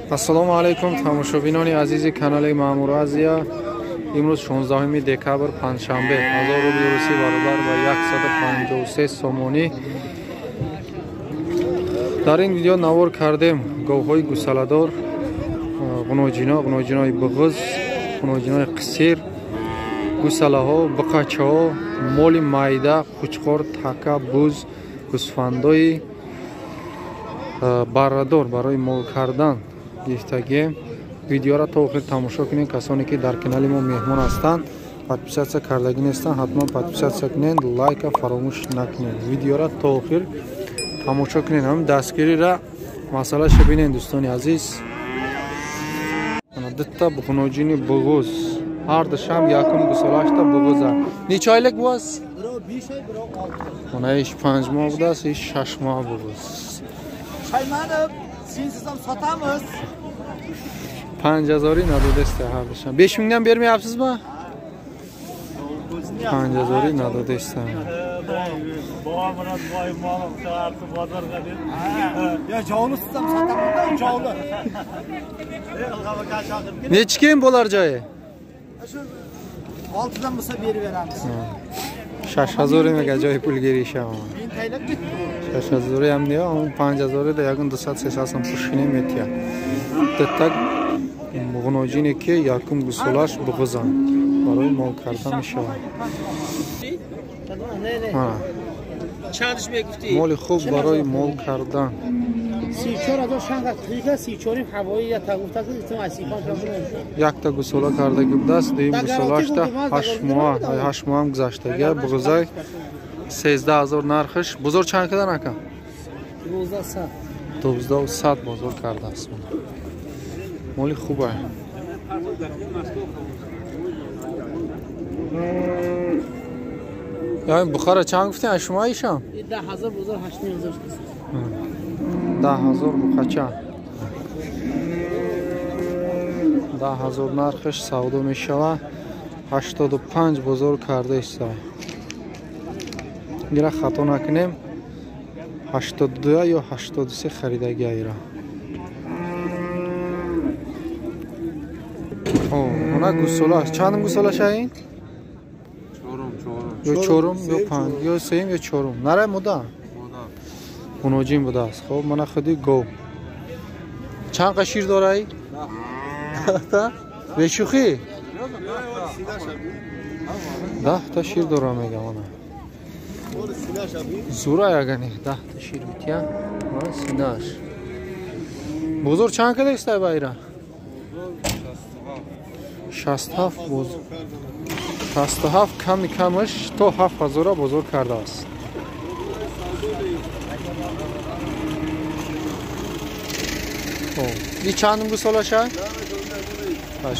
Ассалому алайкум тамошобинони азизи канали Маъмур Азия. Имрӯз 16 декабр, панҷшанбе, 1000 рубли русӣ баробар ба 153 сомонӣ. Дар ин видео навор кардем говҳои гусаладор, ғуноҷино, ғуноҷинои буғуз, ғуноҷинои қисир, гусалаҳо, буқачаҳо, моли майда, қучқор, така, буз, гӯсфандои баррадор барои мол кардан гирифтагием. Видеоро то охир тамошо кунед. Касоне ки дар канали мо меҳмон ҳастанд, подписатсия кардагӣ нестанд, ҳатман подписатсия кунед, лайка фаромӯш накунед. Видеоро то охир тамошо кунед. Ҳам дастгириро масъалаша бинед, дӯстони азиз. Дитта ғуноҷини буғуз, ҳар душам якум гусолашта буғуза. Неча ойлик буаз? Иш 5 моҳ будааст, иш 6 моҳ буғуз. Сотамиз. 5000 надодеста ҳар душам. 5000-dan bermayapsizmi? 5000 надодеста. Bobomurat boy mol chiqardi bozorga deb. Ya jovli sizam sotaman, jovli. Nechi keyin bo'lar joyi? Shu 6dan bo'lsa berib beramiz. 6000 mega joyi pul kerishaman. Men taylab ketdi. 6000 ham ne, 5000 da yaqin 200-300 сом пушине метия. Дитта ғуноҷине ки якум гусолаш буғузан барои мол кардан мешавад. Моли хуб барои мол кардан. Якта гусола кардагӣ будааст, дуюм гусолашта 8 моҳ, 8 моҳам гузаштагия. Буғузай 13000 нархиш. Бозор чанд кадан ака? 1200 бозор кардааст. Моли хубе. Я Бухара чанд гуфтем? Шумо ишам? 10000 бозор 8000. 10000 бухача. 10000 нархиш савдо мешава. 85 бозор карда иста. Ира хато накунем. 82 ё 83 харидагия ира. Она гусола. Чанд гусола шаин? Ё чорум, ё панҷ, ё сеюм, ё чорум. Нара муда? Ғуноҷин будааст. Хоб, мана худи гов. Чанд қа шир дорай? Та? Бешӯхӣ? 10 та шир дора мегам ана. Зура ягани 10 та шир битя. Мана синаш. Бозор чанд када истай байра? 67 бозор. 67 ками камаш то 7000 бозор кардааст. И чандум гусолаша?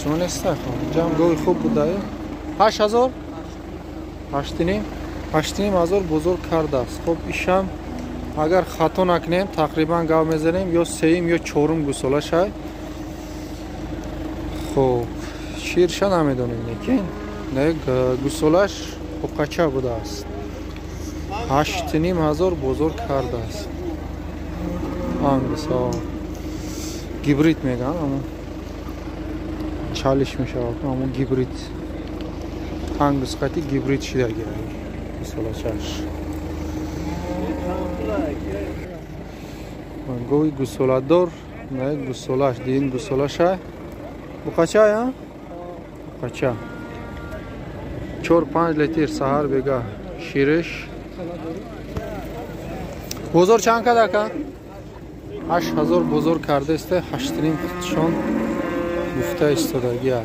Шумо неста. Ҷам гови хуб буда. 8000? 8.5 8.5 бозор кардааст. Хоб, ишам агар хато накунем, тақрибан гав мезанем ё сеюм ё чорум гусолаша. Хоб, ширша намедонем, лекин гусолаш буқача будааст. 8.5 бозор кардааст. Ангусо гибрид меган, аммо чалиш мешавад, аммо гибрид. Ангус қати гибрид шидаги гусолачаш. Гови гусоладор, гусолаш, дин гусолаша. Буқача, я? Буқача. 4-5 литр саҳар бега шириш. Бозор чанд кад ака? 8000 бозор кардаиста, 8.5 шон гуфта истодагия.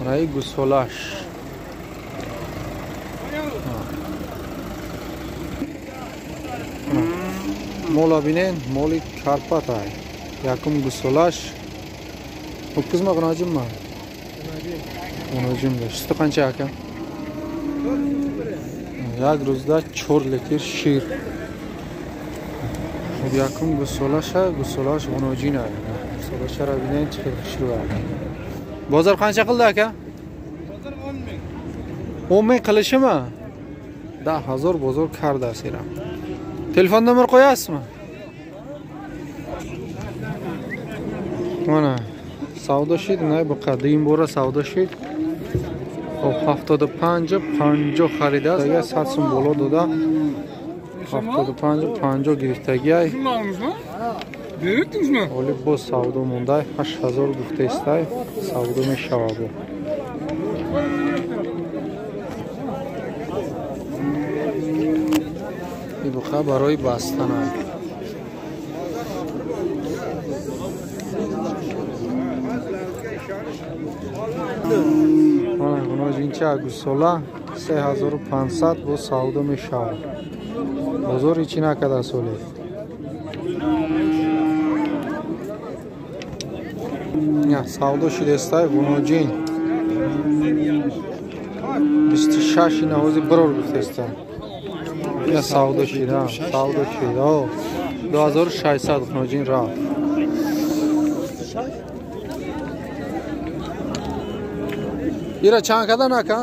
Раи гусолаш. Мола бинен, моли Карпатай. Якум гусолаш. Ҳуккизма ғуноҷинма? Ғуноҷин бош. Сути қанча ака? Як рӯзда 4 литр шир. Хуб, якум гусолаша, гусолаш ғуноҷин ай. Гусолашаро бинен чӣ хел хушрӯ ай. Бозор қанча қилди ака? Бозор 10 000. 10 000 қилишimi? 10000 бозор кардааст ира. Телефон номер qo'yasizmi? Мана савдо шид, най буқа дуюм бора савдо шид. Хоб 75 50 харидааст. Агар 100 сум боло дода 75 50 гирифтагиай. Оли боз савдо мондай 8000 гуфтаистай, савдо мешавад. Ин буқа барои бастан аст. Ғуноҷинча гусола 3500 боз савдо мешавад. Бозор ҳечи накардааст оле. Савдо шидестай ғуноҷин 26 навози бирор гуфтеста. Ина савдо шид, савдо шид. 2600 ғуноҷин рафт. Ира чанд кадан ака?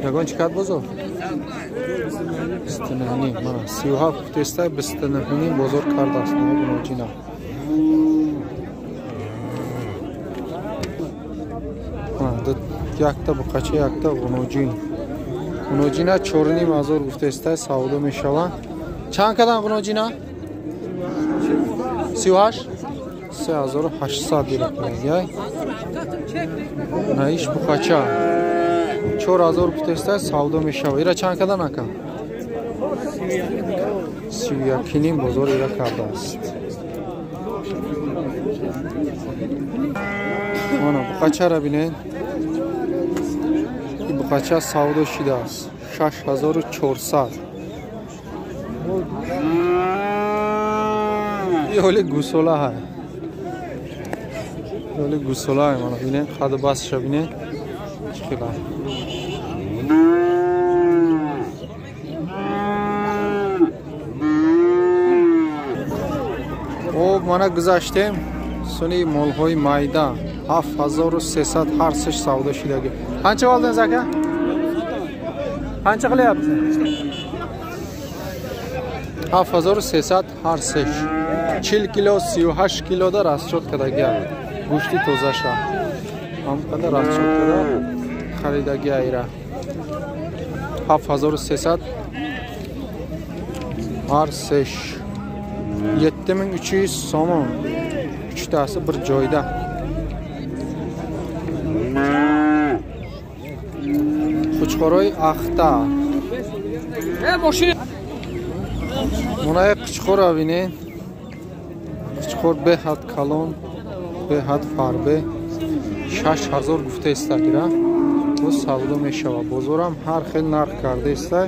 Ягон чӣ кад бозор? 29. Мана 37 гуфтестай, 29 бозор кардааст ғуноҷина. Якта буқача, якта ғуноҷин. Ғуноҷина 4500 гуфтестай, савдо мешавад. Чанд кадан ғуноҷина? 38? 3800 дирам. Наиш буқача 4000 гуфтестай, савдо мешавад. Ира чанд кадан ака? 31 бозор ира кардааст. Мана буқачаро бинед. Буқача савдо шидааст 6400. И ҳоли гусола ҳай. Ҳоли гусола ҳай. Мана бинед, қаду басша бинед чӣ хела. Об мана гузаштем суни молҳои майда 7300 ҳар сеш савдо шидаги. Qancha oldingiz aka? Qancha qilyapti? 7300 ҳар сеш. 40 кило, 38 килода расчёт кардаги. Гӯшти тозаша. Ҳам қадар расчёт карда харидаги айра. 7300 ҳар сеш. 7300 сомон. Uchtasi bir joyda. Qo'chqoroy axta. Мунаи қучқорро бинед. Қучқор беҳад калон, беҳад фарбе. 6000 гуфтаистагира. Боз савдо мешавад. Бозорам ҳар хел нарх кардаиста.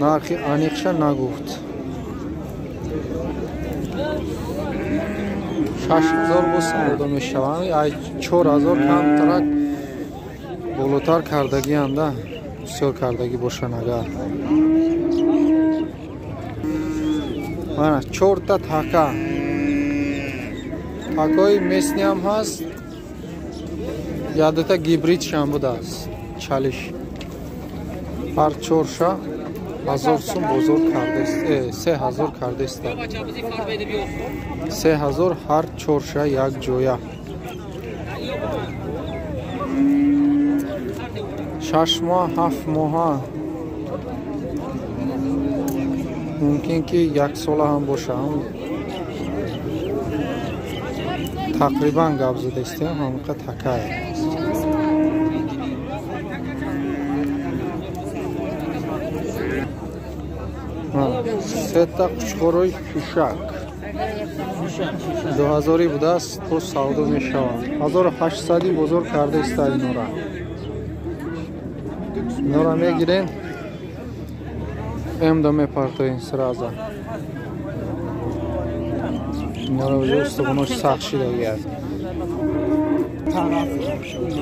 Нархи аниқша нагуфт. 6000 боз савдо мешавад. Ай 4000 камтарак болотар кардагианда, бисёр кардагӣ бошанд агар. Мана 4та така. Такои местниам ҳаст, якдута гибридшам будааст. Чалиш. Ҳар чорша 1000 сум бозор кардааст. 3000 кардааст. 3000 ҳар чорша як ҷоя. 6 моҳ, 7 моҳ, мумкин ки як сола ҳам боша. Тақрибан гап задастем, ҳамқа такай. Сета қучқорои шушак 2000 будааст, то савдо мешавад. 1800 бозор карда иста инора. Инора мегирем, эмда мепартоем сразу. Инора уже устухонош сахт шидагиаст.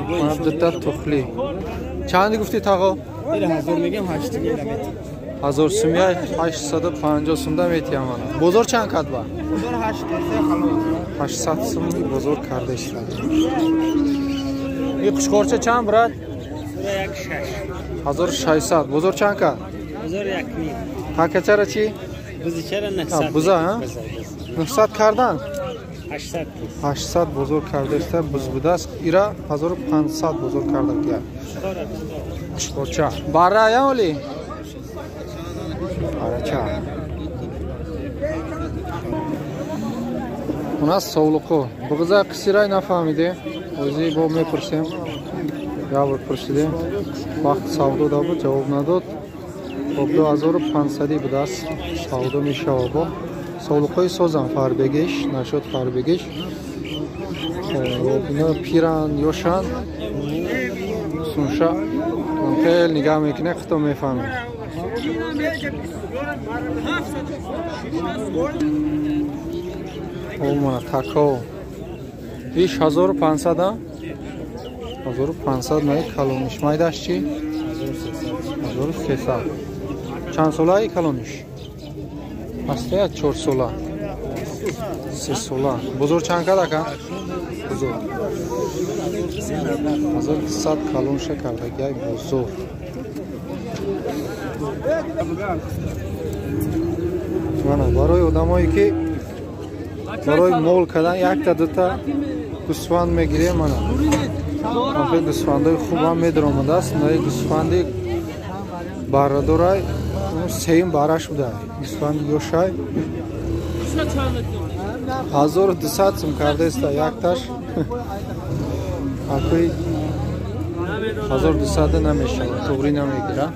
Мана дута тухли. Чанди гуфтӣ тағо? 1000 мегам, 8 метр. 1000 сумия 850 сумда метиҳам мана. Бозор чанд кад ба? Бозор 800 сум бозор карда иштад. И қушқорча чанд брат? 1600. Бозор чанд кад? Бозор 1.5. Такачара чи? Бузи чара 900. Буза, ҳа? 900 кардан? 800. 800 бозор кардааст, буз будааст. Ира 1500 бозор карда ки. Қушқорча. Бара я оли? Барача. У нас совлуқо. Буғза қисирай нафаҳмиде. Ози бо мепурсем. Я бор пурсидем. Вақт савдо да буд, ҷавоб надод. Хоб 2500 будааст. Савдо мешава бо. Совлуқои созам фарбегиш, нашуд фарбегиш. Ино пиран, ёшан. Сунша. Хел нигаҳ мекунед, худто мефаҳмед. Омана тако. Иш 1500 а? 1500 май калониш. Майдаш чи? 1300. Чанд солаи калониш? Ҳастая 4 сола. 3 сола. Бозор чанд кад ака? Бозор. 1200 калонша кардагиай бозор. Мана барои одамое ки барои мол кардан якта дута гӯсфанд мегирем. Мана охи гӯсфандои хубам медаромадааст. Наи гӯсфанди баррадорай сеюм бараш буда. Гӯсфанди ёшай 1200 сум кардааста якташ. Акои 1200 намешавад, туғрӣ намегира.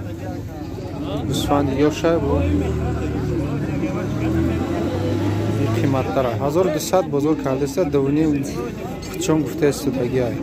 Гӯсфанди ёшай бо қиматтара 1200 бозор кардааста. Дувним чон гуфтааст тагиай.